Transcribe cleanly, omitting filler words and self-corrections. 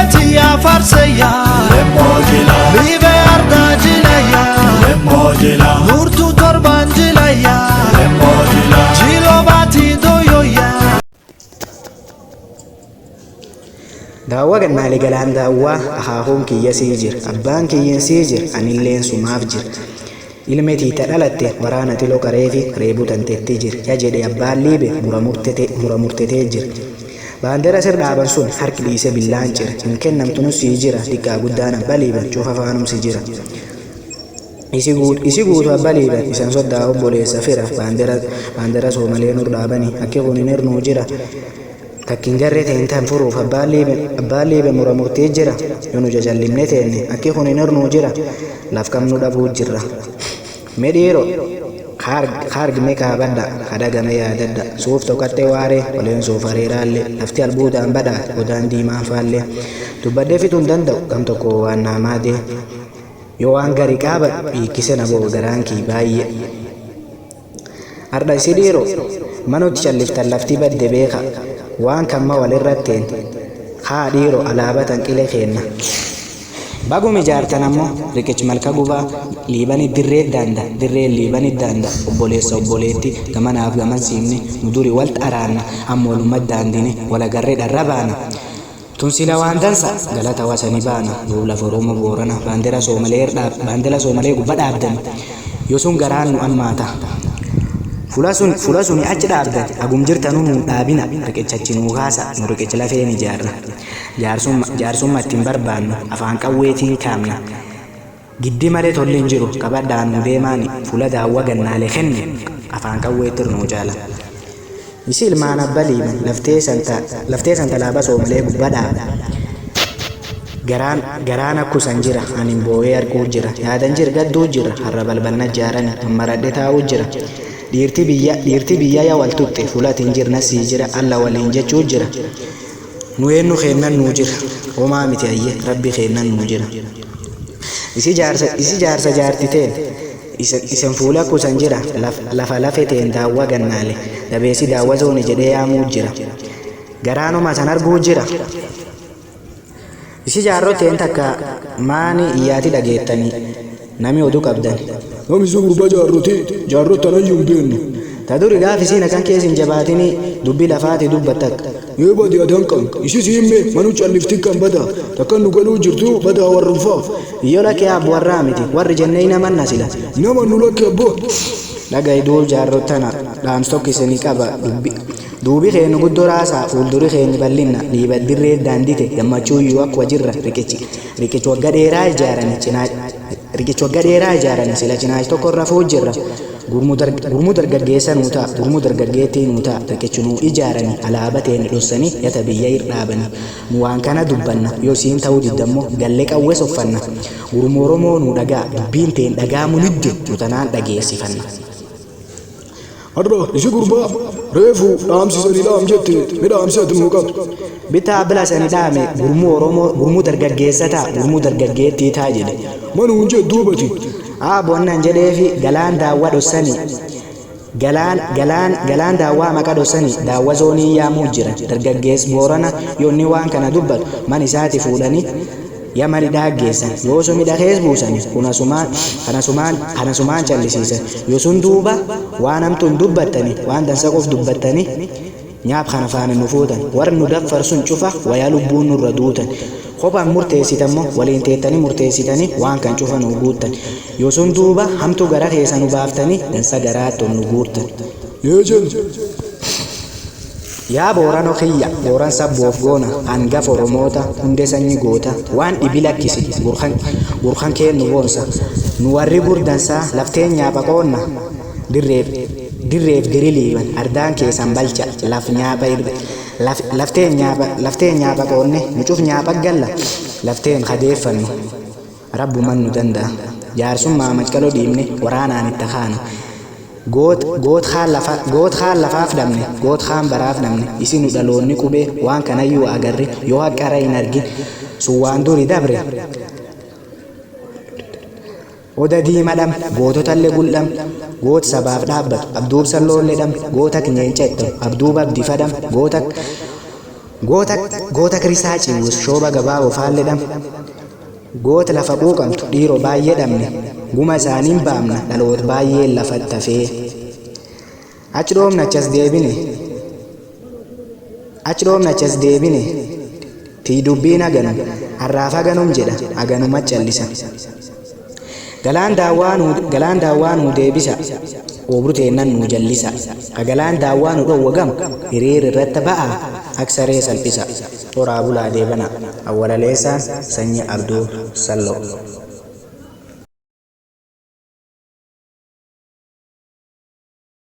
Liibantiya farsayya. Lemmoojila. Liibee ardaa jilayya. Lemmoojila. Murtuu torbaan jilayya. Lemmoojila. Jiloo baatii dooyoyya. Daawwa gannaalee galaan daawwaa akaakuun kiyya sii jira abbaan kiyyan sii jira anilleen sumaaf jira. Ilme tiita dhalatte waraana xiloo qareefi reebuu tanteetti jira ya jedhe abbaan liibe mura murtetee jira. Baandera sir dhaaban sun harki dhiise billaan cira hin kennamtunus sii jira xiqqaa guddaan abba liiban cufa faanumsi jira. Isi guutu abba liiban isan soddaa obboleessa fira baandera soomalee nur dhaabani akki kun hin hirnuu jira. Takkin garree ta'een tan furuuf abbaan liibe mura murtii jira. Yoo nu jajallimne teenne akki kun hin hirnuu jira. Laf kamnu dhabuu jirra. Mee dhiiroo kaargme kaabadha kadhagame yaadadha suuf tokkattee waaree oleen suuf areeraallee lafti albuudaan badhaate odaan diimaan faallee dubbadhee fixuu hin danda'u gam tokko waan naamaadee yoo waan gari qaabadhu hiikkise na boo garaan kii baay'ee. Har'a isi dhiiroo manutti calliftan lafti badde beeka waan kan ma walirratteen haa dhiiroo alaabaa tan qilee keenna. Bagum ijaartan ammoo riqichi malka gubaa liibani dirree daanda dirreen liibani daanda obboleessa obboleetti gamanaaf gaman siimne nu duri walt araanna amma walummat daandine walagarree dharra baana. Tun sila waan dansa galata wasani baana duub lafa Oromoo Boorana baandera Soomalee gubba dhaabdani yoo sun garaan nu ammaata. Fula suni achi dhaabdan hagum jirtanuu nuun dhaabina riqicha achi nuu kaasa nu riqicha lafeen ijaarra. Jaarsummaa ittiin barbaannu afaan qawweetiin kaamna. Giddi malee tolli hin jiru qabadhaan nu deemaani fuula daawwa gannaalee kenne afaan qawweetti nuu caala. Isi ilmaan abba liiban laftee san talaaba soomalee gubbaa dhaaba. Garaan akkusan jira anin boo'ee arguu jira yaadan jira gadduu jira har'a balbalna ijaarani mammaradhe taa'uu jira. Dhiirti biyya yaa wal tuqxe fuulatiin jirna sii jira alla waliin jechuu jira. Nu eenyu keennan nuu jira homaa miti ayye rabbi keennan nuu jira. Isi jaarsa jaarti teen isan fuula kusan jira lafa lafe teen daawwa gannaale dabeessi daawwa zooni jedhee yaamuu jira. Garaanuma san arguu jira. Isi jaarroo teen takka maani iyyaati dhageettanii nami oduu qabdan. Nami isa gurbaa jaarrotee jaarrota tanayyuu hin beeknu. Ta duri gaaf isiin akkan keessa hin jabaatinii dubbii lafaati dubbattakka. Yoo bade adan qabnu isi siimme manu callifti kan bada takkan nu galuu jirtu badaa warrunfaa. Iyyoo lakkee abbo warraa miti warri jennee hin amanna sila. Nama nu lakkee abbo. Dhaga'i duub jaarrottana dhaamsi tokko isinii qaba duubi keenya guddoo raasaa fuulduri keenya bal'inna liiba dirree daandite gammachuu iyyuu akkuma jirra riqichi wagga dheeraa ijaarani riqichi wagga dheeraa ijaarani sila cinaachi tokko irra fuu jirra. Gurmuu dargaggeessa nuu ta'a gurmuu dargaggeettii nuu ta'a riqichi nuu ijaarani alaabaa teenya dhossanii yata biyya irra nu waan kana dubbanna yoo siin ta'uu diddammoo gallee qawwee soffanna gurmuu Oromoo nuu dhagaa dubbiin teen dhagaa munidde nu tanaan dhageessifanna. Har'a isi gurbaa reefu dhaamsisanii dhaam jette midhaamsi ati immoo qabdu. Bitaa bilasanii dhaame gurmuu Oromoo gurmuu dargaggeessa ta'a gurmuu dargaggeettii ta'a jedhe. Manuun jedhu duubati. Aabboonnan jedheefi galaan daawwa dhossanii galaan daawwaa maqa dhossanii daawwa zoonii yaamuu jira dargaggeessi Boorana yoonni waan kana dubbatu man isaati fuudhanii yamani dhaaggeessan yoo sun hidhakees buusani kana sumaan callisiisan yoo sun duuba waan hamtuun dubbattani waan dansa qof dubbattani nyaap kana faana nu fuutan warri nu daffar sun cufa wayaa lubbuun nurra duutan kophaan murteessitammoo waliin teettanii murteessitanii waan kan cufa nu guuttan yoo sun duuba hamtuu gara keessa nu baaftanii dansa garaatti nu guurtan. Yee jennu. Yaa Booranoo kiyya Booran sabboof goona hangafa Oromoota hundee sanyii goota waan dhibi lakkisi gurkan keennu boonsa nu warri gurdansaa lafteen nyaapha qoonna dirreef diri liiban ardaan keessan balcha laf nyaapha lafteen nyaapha qoonne nu cuf nyaapha galla lafteen kadeeffannu rabbuman nu danda'a jaarsummaa macqaloo dhiibne waraanaan itti kaana. Goot kaan lafaaf dhabne goot kaan baraaf dhabne isinu dhaloonni qubee waan kanayyuu agarre yoo haqqara hin argin sun waan duri dabre. Oda diima dham goototallee guldham goot sabaaf dhaabbatu abduub salloollee dham goota nyeenca ittamu abduub abdifa dham goota Goota kirisaa ciwus shooba gabaa ofaallee dham. Goota lafa quuqamtu dhiiroo baay'ee dhabne, guma isaaniin baamna dhaloota baay'ee lafa tafee. Achi dhoomna achas deebine. Achi dhoomna achas deebine. Tii dubbiin haganu har'aaf haganum jedha, haganuma callisa. Galaan daawwaa nuu deebisa, oobru teennan nuu jallisa. Galaan daawwaa nu dhowwa gam hiriir irratti ba'a, akka saree salphisa. Horaa bulaa deebana. Awwalaleessaan Sanyii Abduu Salloo.